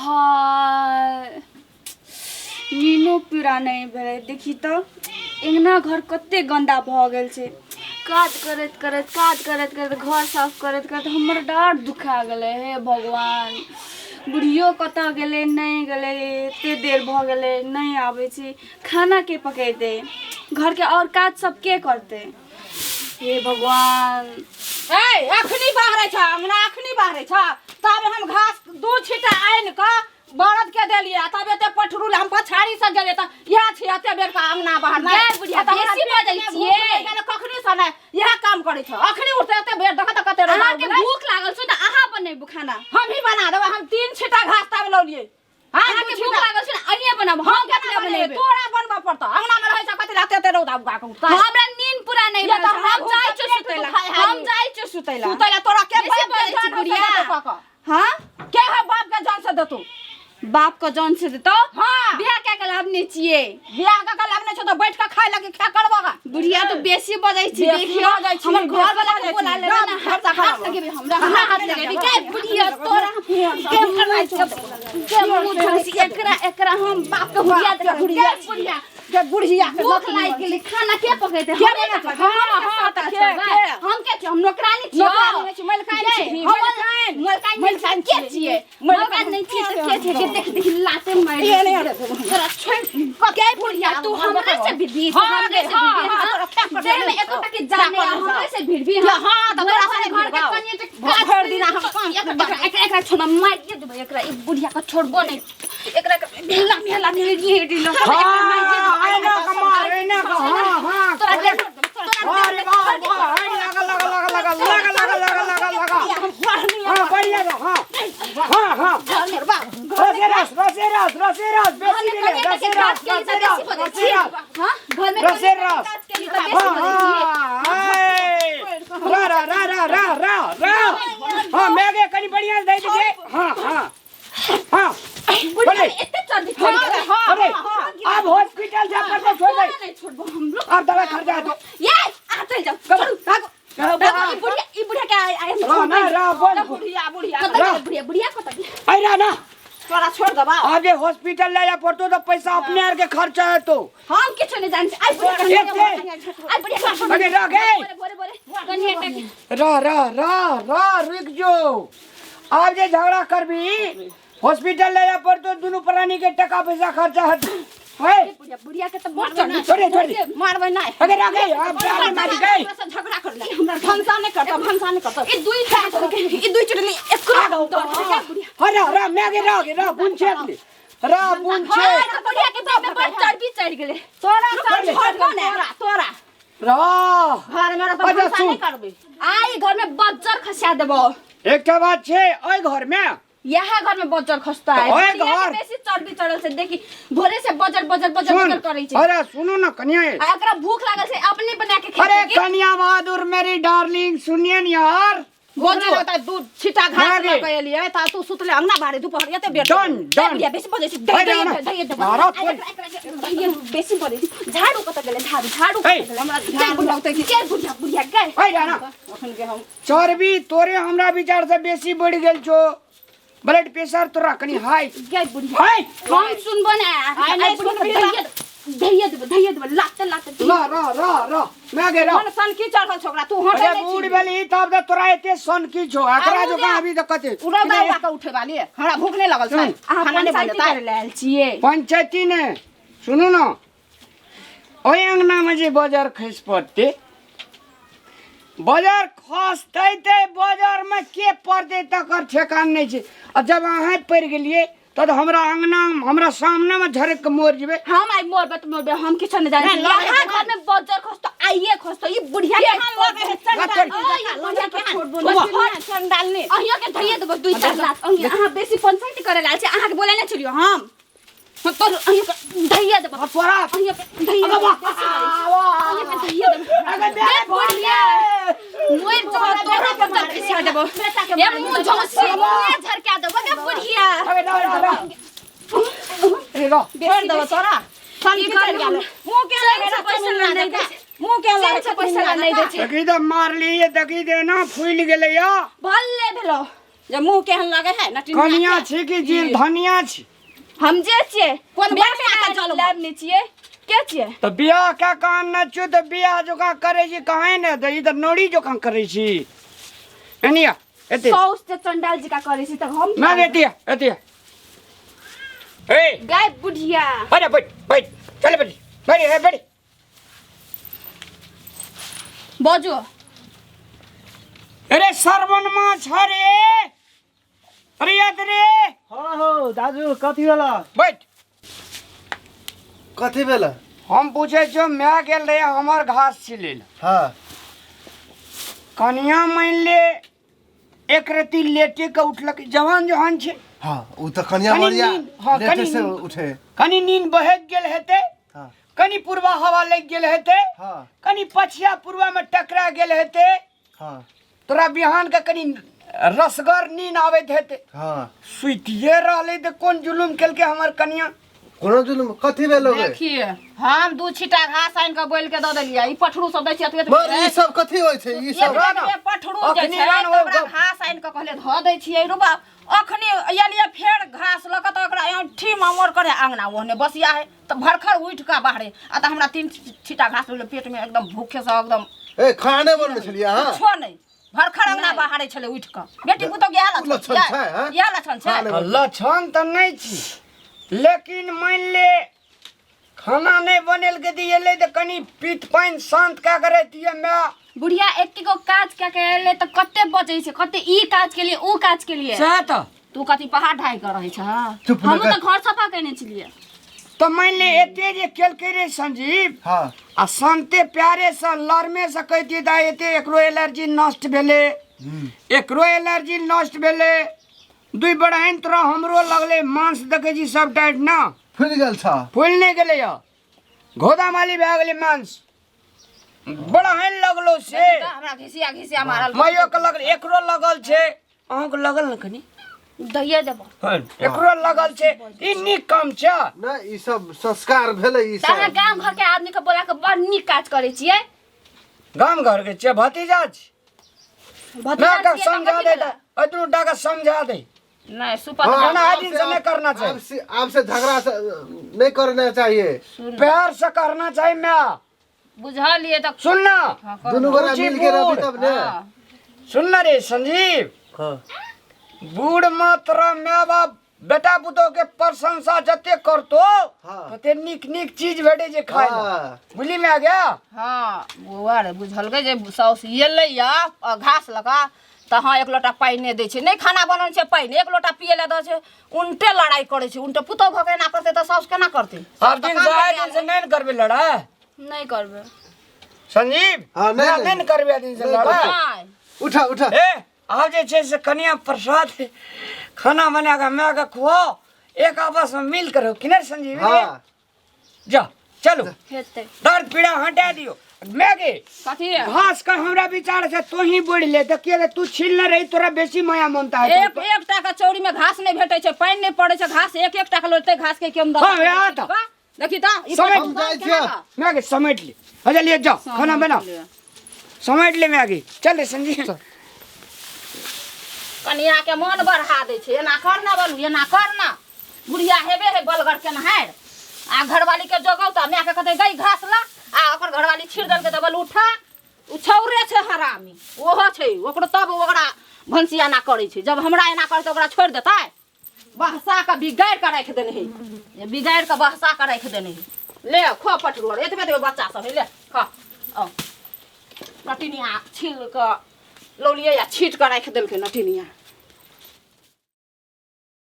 हाय, नीनो पूरा नहि भेलै। देखी तऽ अङ्गना घर कते गन्दा भऽ गेल छै। काज करैत करैत, काज करैत करैत, घर साफ करैत करैत हमर डाँड़ दुखा गेलै। हे भगवान, बुढ़ियो कतऽ गेलै, नहि गेलै? एते देर भऽ गेलै, नहि आबै छै। खाना के पकेतै? घरके आओर काज सब के करतै? हे भगवान। ए अखनी बाहरै छ अंगना, अखनी बाहरै छ। तब हम घास दू छीटा आनि कऽ बरद के देलियै आ तब एते पठरू हम पछाड़ी से गेलियै तऽ इएह छी एते बेर का अंगना बाहर गै बुढ़िया, बेसी बजै छियै। कखनी से नहि इएह काम करै छ। अखनी उठते एते बेर देख तऽ कते रौदा अहाँके उगलै। भूख लागल छै तऽ अहाँ बनेबू खाना? हम ही बना देबै। हम तीन छीटा घास तब लौलियै। हाँ, अहाँके दू भूख छीटा। लागल छै ने, अहिए बनाबू। हम हम केना कथी लए बनेबै? बनेबै? तोरा बनबऽ पड़तौ। अंगना में रहै छ कथी लए एते एते रौदा उगा के उठतै? हमरा नींद पूरा नहीं ये भेल तऽ छै। हमरा हम भूख जाइ से छियै पेट सुतै ला। दुखाय है। हम जाइ छियै सुतै ला। सुतै ला तोरा के बेसी बाप के बजै छी जान से बुढ़िया। देतौ कऽ कऽ? हाँ? के है बाप के जान से देतौ? बाप के जान से देतौ? हाँ। बियाह कए के लाभ नहि छियै। बियाह कऽ के लाभ नहि छौ तऽ बैठ कऽ खाय लगी खा करबऽ गा। बुढ़िया तो बेसी बजै छी। बेसी देखियौ, बजै छी, हमर बेसी घर वाला के बजै छी। बोला लेबै जा, ने, घर हाथ से हाथ खराब। लगेबै हमरा, हमरा हाथ लगेबै के बुढ़िया? तोरा के मुँह के मुँह झोंसी। एकरा एकरा हम बाप के हुरिया देबै। बुढ़िया के बुढ़िया के बुढ़िया के भूख लागि गेलै, खाना के पकेतै? के हमरे बनेतै? ने हाँ, पकेतै। हाँ, हम तऽ के के, के के? हम के छियै? हम नौकरानी छियै। नौकरानी नहि छी, मलिकाइन गै, छी, हम मलिकाइन। मलिकाइन नहि मलिकाइन छियै, के छियै। छियै? मलिकाइन मलिकाइन नहि छियै तऽ के छियै? के देख देख लाते मारि ये नहि अरे तोरा छोड़ के बुढ़िया, तू हमरे से भिड़बी? तू हाँ, हमरे से हाँ, भिड़बी? हाँ, हाँ? तोरा खेप पर देह में नहीं एकोटा के जान खेप नहीं पर आ, नहीं हमरे से भिड़बी? हाँ, हाँ, तऽ तोरा से घर के भिड़बौ। कनिए के काज भरि दिना हम काम एकरा एकरा एकरा एकरा छोड़, मारिए देबै एकरा। ई बुढ़िया के छोड़बो नहीं एकरा के। भेला भेला भेली हेडी लो। हाँ, एना के मार, एना के, हाँ, हाँ। तोरा अरे, देह तोरा अरे वाह, वाह, अरे लगा, लगा, लगा, लगा, लगा, लगा, लगा, लगा, लगा। हाँ, बढ़िया रहा, हाँ, हाँ, हाँ। रसे रस, रसे रस, रसे रस, बेसी घर में भेलै, कनिए रसे के रस, काज केली रसे तऽ रस, बेसी बजै रसे छियै। रस। हाँ, घर में रसे कनिए के रस। काज केली तऽ बेसी हाँ, बजै छियै। हाँ, ऐ। रा, रा, रा, रा, रा, रा, रा। हाँ, मैगे कनी बढ़िया से दे दीजिए। हाँ, हाँ, हाँ। बुढ़िया बोले। में एते चर्बी चढ़ि गेलै। अरे, अब हॉस्पिटल जा पर तो छोड़ दे। तोरा नहि छोड़बो हमरो। अब दवा खर्चा तो ये आ चल जाओ, छोड़ू, भागो। भागो, ई बुढ़िया के आइ आइ हम रह छोड़बै ना नहि। रह बोल। बुढ़िया बुढ़िया कतऽ रह। गेलै बुढ़िया? बुढ़िया कतऽ गेलै? अरे ना। तोरा छोड़ देबा। आगे हॉस्पिटल ले जा पड़तो तो पैसा अपने आर के खर्चा है तो। हम किछो नहि जानै छी। आइ बुढ़िया के एते। आइ बुढ़िया के छोड़बै। अरे रह गए। बोरे बोरे बोरे कनिए टा रह रह रह रह, रुक जो। आब जे झगड़ा करबी हॉस्पिटल ले जा पड़तो, दोनों प्राणी के टका पैसा खर्चा है। है बुढ़िया बुढ़िया के तऽ बड़ चर्बी। छोड़े छोड़ दे। मारबै नहि। अरे रह गए, अब जान मारी गए। तोरा से झगड़ा कर ले, हमरा भनसा नहि करतौ, भनसा नहि करतौ। ई दुई ई दुई चुटली एकरो दऽ देबै बुढ़िया। अरे रह मैं के रह रह बुन छे रह बुन छे। हाँ, तऽ बुढ़िया के देह में बड़ चर्बी चढ़ि गेलै। तोरा छोड़ दे। छोड़ तोरा तोरा रह घर में रहतौ अच्छा, भनसा सुन। नहि करबै। आइ घर में बज्जर खसा देबो। एकटा बात छै, ओहि घर में यहाँ घर में बज्जर खसता है। तऽ ओहि बुढ़िया के घर। बेसी चर्बी चढ़ल छै, देखी भोरे से बजर बजर बजर सुन बजर करै छै। अरे सुनू ना कनिया। आ एकरा भूख लागल छै, अपने बना के अरे खेतै की? कनिया बहादुर मेरी डार्लिंग, सुनिए न यार। भूख नहि लगतै? दू छीटा घास मागे। लऽ कऽ एलियै तऽ तू सुतले अंगना बाहरे दुपहर एते बेर। डन ए डन। बुढ़िया बेसी बजै छै। अरे धैर्य ना। धैर्य देबो। मारा आ तोरी। एकरा एकरा धैर्य बेसी बजै छै। झाड़ू कतऽ गेलै? झाड़ू झाड़ू ए। कतऽ गेलै? हमरा झाड़ू झाड़ू लगतै की? के बुढ़िया बुढ़िया के अरे ना। अखन के हम चर्बी तोरे हमरा विचार से बेसी बढ़ि गेल छौ, ब्लड प्रेशर तोरा कनी हाई गै बुढ़िया। हाई। हम सुनबो ने। आइ नहि आइ बुढ़िया के सुनबही। धैर्य धैर्य देबो, धैर्य देबो, लाते लाते। ल र र र मैं गे र। मन सन की चढ़ल छोकरा तू हटे अरे नहि बूढ़ छी। भेली तब तऽ तोरा एते सन की छौ? एकरा आ, जोका अभी तऽ कते उ रौदा उगा कऽ उठे वाली हमरा भूख नहि लगल छै? सुन। अहाँ खाना नहि पंचायती बनेतै? करे लए आयल छियै? पंचायती ने, सुनू ने, ओहि अंगनामे जे बजर खसि पड़तै, बजर खसतै तऽ बजरमे के पड़तै तकर ठेकान नहि छै। आ जब अहाँ पड़ि गेलियै तब हमरा अंगना हमरा सामनेमे झरकि कऽ मरि जेबै। हम आइ मरबे तऽ मरबे, हम किछो नहि जानै छी। नहि, लगे यहाँ है। घर में बजर खसतो, आइए खसतो। ई बुढ़िया के केहन लगे है चंडाल? ओइ, बुढ़िया के छोड़बो नहि। चंडाल ने अहियो के धैये देबो दुई चार लात। अहियो अहाँ बेसी पंचायत करे लाल छी। अहाँ के बोले नहि छलियो हम। हम तोर अहियो के धैये देबो। आ तोरा अहियो के धैये देबो। बेसी करै छी। अहियो के धैये देबो। अगे ए बुढ़िया, मोर जो तोरा पर तऽ खिसा देबो। ए मुँह झोंसी मुँहे झरका देबो गे बुढ़िया। अरे रह रह रह, अरे रह। छोड़ देबो तोरा। सन ई की घर चढ़ि में गेल? हम मुँह के लगे चैन से पैसा चंडाल ला नहि दै छै। मुँह के लगे चैन से पैसा ला नहि दै छै। देखी तऽ मारली, देखी तऽ एना फूलि गेलै या। भल्ले भेलो। जे मुंह केहन लगे है नटिनिया कनिया के। छी कि जी धनिया छी हम जे छियै कोन बियाह बढ़िया के जलम। लाभ नहि छियै के छियै तऽ बियाह के कान न छु तऽ बियाह जोका करै छी कहाँ ने तऽ ई तऽ नौड़ी जोका करै छी एनिया एते साउस जे चंडाल जकाँ करै छी तऽ हम ना एते एते ए गाय बुढ़िया अरे बैठ बैठ चल बैठ बैठ ए बैठ बजो अरे सरवन माछ अरे अरे याद रे हाँ हो दाजु कथी भेल बैठ कथी भेल हम पूछे छियो माय गेल रहे हमर घास छिलै लए हाँ कनिया मान ले एक रति लेटे के उठलक जवान जवान छै हाँ उ तऽ कनिया कनि मरिया नींद, हाँ, लेटे कनि से नींद। उठे कनि नींद बहक गेल हेतै हाँ कनि पूर्वा हवा लागि गेल हेतै हाँ कनि पछिया पूर्वा में टकरा गेल हेतै हाँ तोरा बिहान के कनि रसगर नींद आबैत हेतै हाँ सुतिए रहलै तऽ कोन जुलुम केलकै हमर कनिया कोनो जुलुम कथी भेल हो देखिए हम दू छिटा घास आनि कऽ बोलि के दऽ देलियै ई पठरू सब दै छियै एतबे मगर ई सब कथी होइ छै ई सब रह ना। पठरू जे अखनी छै रह ना, तऽ ओकरा ओ गप। घास आनि कऽ कहले धऽ दै छियै रुबा अखनी एलियै फेर घास लऽ कऽ तऽ ओकरा औंठी मामोर करे अङ्गना ओहने बसिया है तऽ भरखर उठि कऽ बाहरे आ तऽ हमरा तीन छिटा घास भेलै पेटमे एकदम भूखेसँ एकदम ए खाना नहि बनने छलियै अहाँ कुछो नहि भरखर अङ्गना बाहरे छलै उठि कऽ बेटी पुतोह इएह लक्षण लक्षण छै, हँ? इएह लक्षण छै खाना लक्षण तऽ नहि छी लेकिन मानि ले खाना नहि बनेलकै तऽ एलै तऽ कनि पीत पानि शान्त कए कऽ रहितियै माय बुढ़िया एक गो काज कए के एलै तऽ कते बजै छै कते ई काज के लिए ओ काज के लिए सएह तऽ तू कथी पहाड़ ढाइ कऽ रहै छह चुप हमहूँ न तऽ घर सफा केने छलियै तऽ मानि ले एते जे केलकै रे संजीव हाँ आ शान्ते प्यारेसँ लरमे सँ कहितियै तऽ एते एकरो एलर्जी नष्ट भेलै एकरो एलर्जी नष्ट भेलै दुइ बड़हन तोरा हमरो लगलै मांस देखै छी सब टाइट ना फुलि गेल छ फूलि नहि गेलै यऽ घोदा माली भए गेलै मांस बड़हन लगलो से हमरा घिसिया घिसिया मारल माइयो के लगल एकरो लगल छै अहाँके लगल ने कनि दैये देबो एकरो लगल छै ई नीक काम छै नहि ई सब संस्कार भेलै ई तऽ अहाँ सब गाम घर के आदमी के बोला के बड़ नीक काज करै छियै गाम घर के छियै भतीजा छी भतीजा ना के छियै तऽ समझा कथी दे भेलै? एहि दुनू टा के समझा दे नहि सुपत हाँ, ना, आब आदमी से से नहीं करना चाहिए। आब से झगड़ा से नहीं करना चाहिए प्यार से करना चाहिए मैं बुझलियै तऽ सुन ना दुनू गोरा बुझी मिल के रहबी बूढ़। तब ने हाँ। सुन ना रे संजीव हाँ बूढ़ मात्रा माय बाप बेटा पुतोह के प्रशंसा जते करतो हाँ। तते नीक नीक चीज भेटे जे खाय ला। हाँ। बुझली में आ गया हाँ बौआ रे बुझलकै जे साउस एलै या घास लऽ कऽ तऽ हँ एक लोटा पानि नहि दै छै नहि खाना बनल छै पानि एक लोटा पियै लए दै छै उनटे लड़ाइ करै छै उनटे पुतोह भऽ कऽ एना करतै तऽ साउस केना करतै आब दिन से आए दिन से नहीं न करबे लड़ाई नहि करबै संजीव हाँ, नहीं, ना, नहीं। नहीं न करबे दिन से नहीं लड़ाई नहि उठा उठा ए आब जे छै से कनिया प्रसाद खाना बना कऽ माय के खुआओ एक आपस में मिल कर रहो कि नहीं संजीव हाँ जा चलो हेतै दर्द पीड़ा हटा दियो माय के कथी घास का हमरा विचार से तू ही बढ़ ले तो किया तू छील न रही तोरा बेसी माया ममता है एक एक टाका चौरी में घास नहीं भेटै छै पानि नहीं पड़ै छै घास एक एक टाका लोटतै घास के केम हाँ, वएह तऽ। देखी तऽ ई समझ हम जाइ छियै। माय के समेट ले अच्छा लिए जाओ खाना बनाओ समेट ले माय के चल रे संजीव कनिया के मन बढ़ा दै छै एना कर ना बोलू एना कर ना बुढ़िया हेबे है बलगर के नहार आ घरवाली के जोगौ तऽ माय के कहतै गई घास ला आ ओकर घरवाली छीड़ देलकै तऽ बोलू उठा ओ छौरे छै हरामी ओहो छै ओकरो तब ओकरा भनसिया एना करै छै जब हमरा एना करतै ओकरा छोड़ि देतै बहसा कऽ बिगाड़ि कऽ राखि देने है बिगाड़ि कऽ बहसा कऽ राखि देने है ले खो पटरू एतबे एतबे बच्चा सब है ले खा आउ नटिनिया छील कऽ लौलियै आ छीट कऽ राखि देलकै नटिनिया